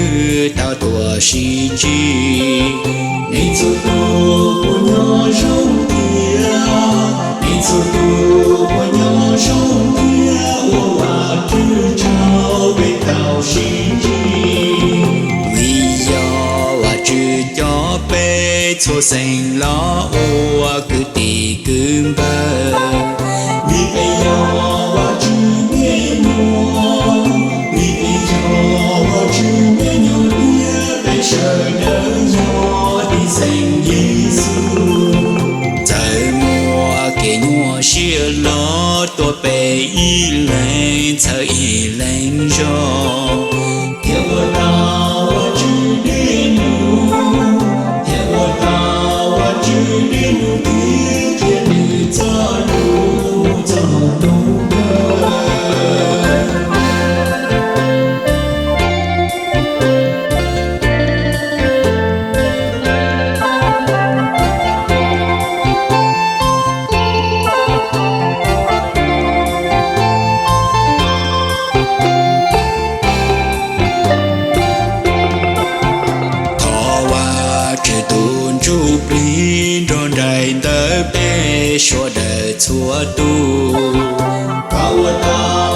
twb tau tuaj sib ntsib. Nej txhua tus puas nyob zoo tiag? Nej txhua tus puas nyob zoo tiag? Ua Vajtswv tsaug peb tau sib ntsib. Vim yog Vajtswv coj peb txhua xeem los ua kwv tij kwv npawg. Vim peb yog Vajtswv me nyuam, vim peb yog Vajtswv me nyuam thiab peb sawv daws yog tij xeem Yexus. Txawm muaj kev nyuaj siab los tuaj peb ib leeg txhawb ib leeg zog, thiab ua tau Vajtswv dej num, thiab ua tau Vajtswv dej num thiab qhia nws txoj lus mus txog nub kawg. Thov Vajtswv tus ntsuj plig nrog nraim ntawm peb sawv daws txhua tus, kom ua tau